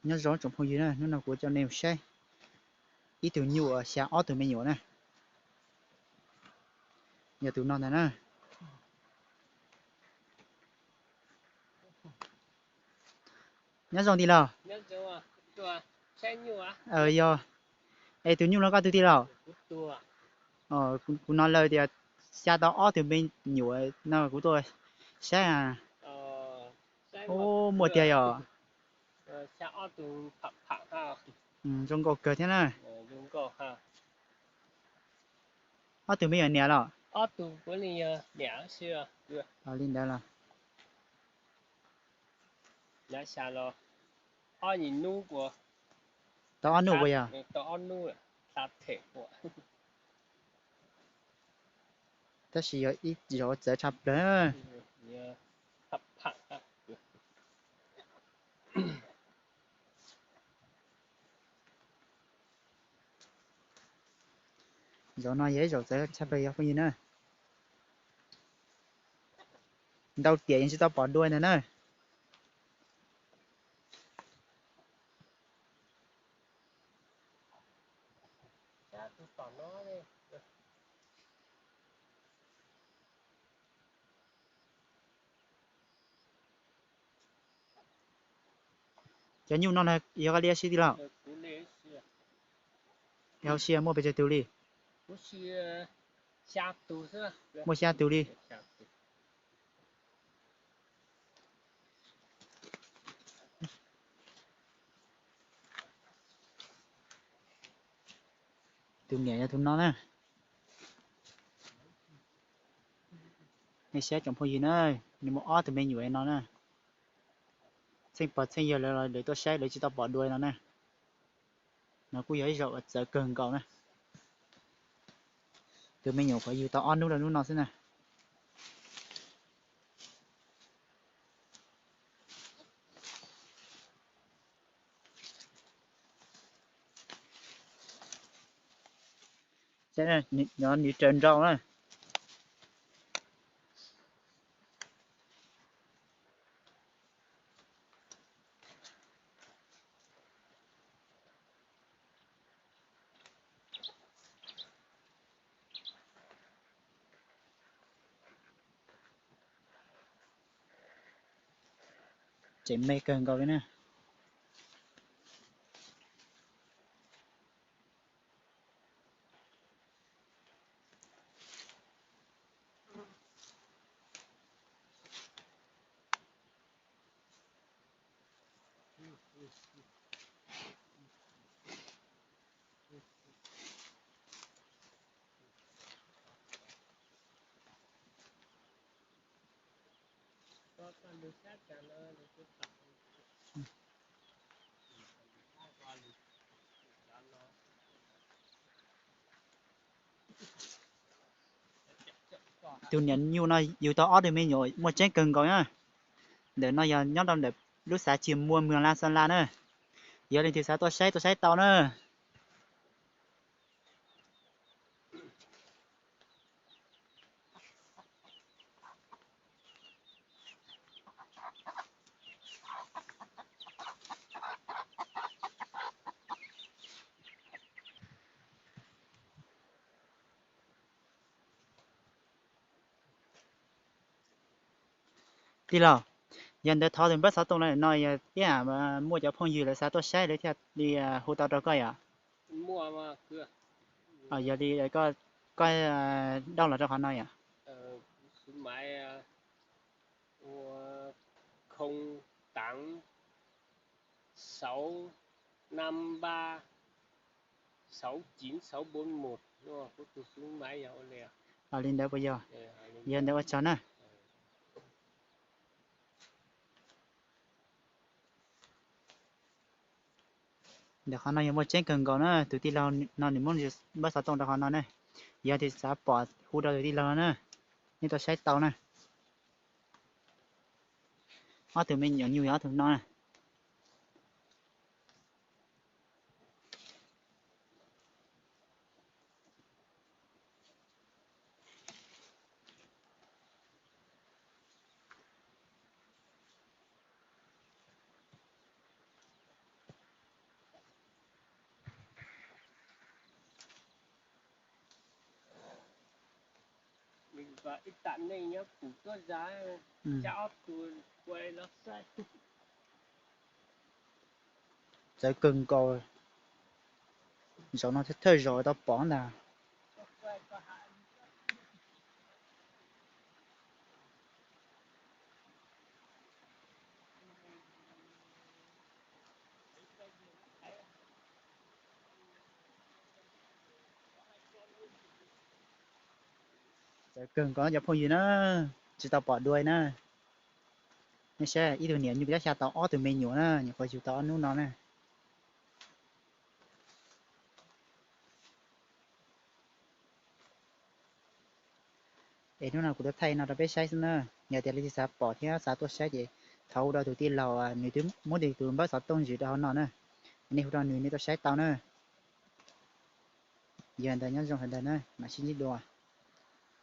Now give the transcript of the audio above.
Nyob zoo tsoom phooj ywg na, hnub no kuv coj nej mus saib ib tug nyuj uas xya ob tug me nyuam na. Yog tus no ntag na. Nyob zoo tij laug. Yog, es tus nyuj no koj tug tij laug? Kuv hnov lawv tias xya tau ob tug me nyuam no kuv tuaj saib. Muaj tiag yog? Zoo nkauj kawg thiab na. Ob tug me nyuam niam los? Li ntawd los? Tau ob nub puas yog? Tab sis yog ib zaug txawv tshaj plaws. Zaum no yog ib zaum txawv tshaj plaws yog phooj ywg na. Ntau tiam yeej tsis tau pom dua ntag na. Cov nyuj no yog koj li ua si tij laug? Yog ua si muaj pes tsawg tus li? Muaj xya tus li. Tus niam yog tus no na. Nej saib tsoom phooj ywg na, nws muaj ob tug me nyuam no na. Txheej pog txheej yawg lawv los lawv tuaj saib lawv tsis tau pom dua no na. No kuj yog ib zaum uas txawv kawg nkaus na. Tus me nyuam pov yug tau ob hnub rau hnub no xwb na. Nws raws nraus na. Tseem me kawg nkaus li na. Tus niam nyuj no yug tau ob tug me nyuam muaj tseeb kawg nkaus na. Ntawm no yog nyob rau ntawm lub xav Tsis Muaj, moos Las Xas Las na. Yog leej twg xav tuaj saib, tuaj saib tau na. Tij laug, yog ntawd thov tus npawb xov tooj no, yog tias muaj cov phooj ywg lawv xav tuaj saib lawv thiaj li hu tau rau koj yom? Yog li koj, koj dau los rau qhov no yom? Li ntawd puas yog? Yog ntawd ua tsaug na. Ntawm qhov no yog muaj tseeb kawg nkaus na, tus tij laug no nws muab npawb xov tooj rau qhov no ne. Yog tias xav pom hu rau tus tij laug no na, nej tuaj saib tau na. Ob tug me nyuam nyuj yog ob tug no na. Ib tam neej nyob kuv tuaj zab, ob tug ua los saib. Txawv kawg nkaus, zaum no thawj zaus tau pom ntag. Txawv kawg nkaus cov phooj ywg na, tsis tau pom dua na. Nej saib ib tug niam nyuj kab xya tau ob tug me nyuam na, nyuam qhuav yug tau ob hnub no na. Es hnub no kuv tuaj thaij no rau peb saib xwb na. Yog tias leej twg xav pom thiab xav tuaj saib ces thov hu rau tus tij laug, nws twb muab tus npawb xov tooj ntsis rau hauv no na. Nej hu rau nws nej tuaj saib tau na. Yog ntawd nyob zoo sawv daws na, mam sib ntsib dua.